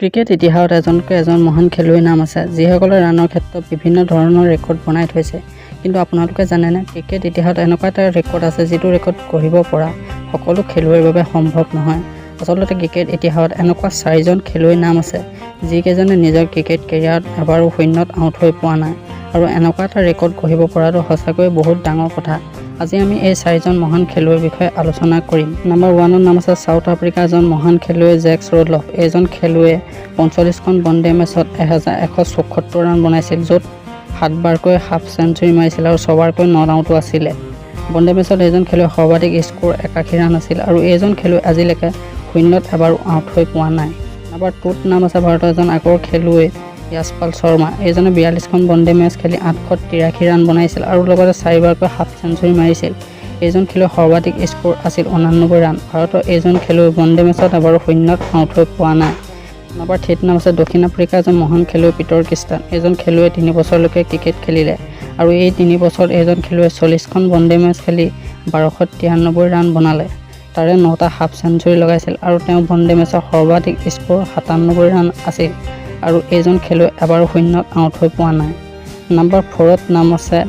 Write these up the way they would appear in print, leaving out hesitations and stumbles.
Cricket ইতিহাসত এজনতকৈ এজন মহান খেলুৱৈৰ নাম আছে, যিসকলে ৰাণৰ ক্ষেত্ৰত বিভিন্ন ধৰণৰ ৰেকৰ্ড বনাই থৈছে। কিন্তু আপোনালোকে জানেনে, ক্ৰিকেট ইতিহাসত এনেকুৱা এটা ৰেকৰ্ড আছে, যিটো ৰেকৰ্ড গঢ়িব পৰা সকলো খেলুৱৈৰ বাবে সম্ভৱ নহয়। আচলতে ক্ৰিকেট ইতিহাসত এনেকুৱা চাৰিজন খেলুৱৈৰ নাম আছে, যিকেইজনে নিজৰ ক্ৰিকেট কেৰিয়াৰত এবাৰো শূন্যত আউট হৈ পোৱা নাই আৰু এনেকুৱা এটা ৰেকৰ্ড গঢ়িব পৰাটো সঁচাকৈয়ে বহুত ডাঙৰ কথা। আজি আমি এই চাৰিজন মহান খেলুৱৈৰ বিষয়ে আলোচনা কৰিম। নাম্বাৰ ওৱানৰ নাম আছে চাউথ আফ্ৰিকাৰ এজন মহান খেলুৱৈ জেক্স ৰুডলফ। এইজন খেলুৱৈয়ে 45খন ওৱানডে মেচত 1174 ৰান বনাইছিল, য'ত সাতবাৰকৈ হাফ চেঞ্চুৰী মাৰিছিল আৰু ছবাৰকৈ not আউটো আছিলে। ওৱানডে মেচত এইজন খেলুৱৈ সৰ্বাধিক স্ক'ৰ 81 ৰান আছিল আৰু এইজন খেলুৱৈ আজিলৈকে শূন্যত এবাৰো আউট হৈ পোৱা নাই। নাম্বাৰ টুত নাম আছে ভাৰতৰ এজন আগৰ খেলুৱৈ য়াছপাল শৰ্মা। এইজনে 42খন ওৱানডে মেচ খেলি 883 ৰান বনাইছিল আৰু লগতে চাৰিবাৰকৈ হাফ চেঞ্চুৰী মাৰিছিল। এইজন খেলুৱৈ সৰ্বাধিক স্ক'ৰ আছিল 89 ৰান। ভাৰতৰ এইজন খেলুৱৈ ওৱানডে মেচত এবাৰো শূন্যত আউট হৈ পোৱা নাই। নাম্বাৰ থ্ৰীত নাম আছে দক্ষিণ আফ্ৰিকাৰ এজন মহান খেলুৱৈ পিটাৰ কিষ্টান। এইজন খেলুৱৈয়ে 3 বছৰলৈকে ক্ৰিকেট খেলিলে আৰু এই 3 বছৰত এইজন খেলুৱৈয়ে 40খন ওৱানডে মেচ খেলি 1293 ৰান বনালে। তাৰে নটা হাফ চেঞ্চুৰী লগাইছিল আৰু তেওঁ ওৱানডে মেচৰ সৰ্বাধিক স্ক'ৰ 97 ৰান আছিল আৰু এইজন খেলুৱৈ এবাৰো শূন্যত আউট হৈ পোৱা নাই। নাম্বাৰ ফ'ৰত নাম আছে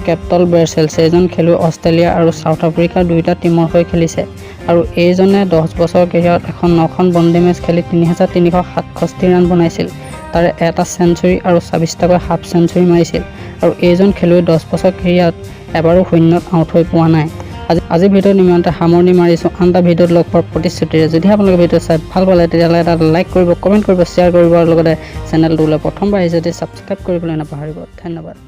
কেপ্টল বেৰ্চেলছ। এইজন খেলুৱৈ অষ্ট্ৰেলিয়া আৰু চাউথ আফ্ৰিকা দুয়োটা টীমৰ হৈ খেলিছে আৰু এইজনে 10 বছৰ কেৰিয়াৰত 109খন ওৱানডে মেচ খেলি 3367 ৰান বনাইছিল। তাৰে এটা চেঞ্চুৰী আৰু 26টাকৈ হাফ চেঞ্চুৰী মাৰিছিল আৰু এইজন খেলুৱৈ 10 বছৰ কেৰিয়াৰত এবাৰো শূন্যত আউট হৈ পোৱা নাই। আজি ভিডিঅ'ত ইমানতে সামৰণি মাৰিছোঁ। আন এটা ভিডিঅ'ত লগ পোৱাৰ প্ৰতিশ্ৰুতিৰে, যদিহে আপোনালোকে ভিডিঅ' চাই ভাল পালে, তেতিয়াহ'লে এটা লাইক কৰিব, কমেণ্ট কৰিব, শ্বেয়াৰ কৰিব আৰু লগতে চেনেলটোলৈ প্ৰথমবাৰ আহিছে যদি ছাবস্ক্ৰাইব কৰিবলৈ নাপাহৰিব। ধন্যবাদ।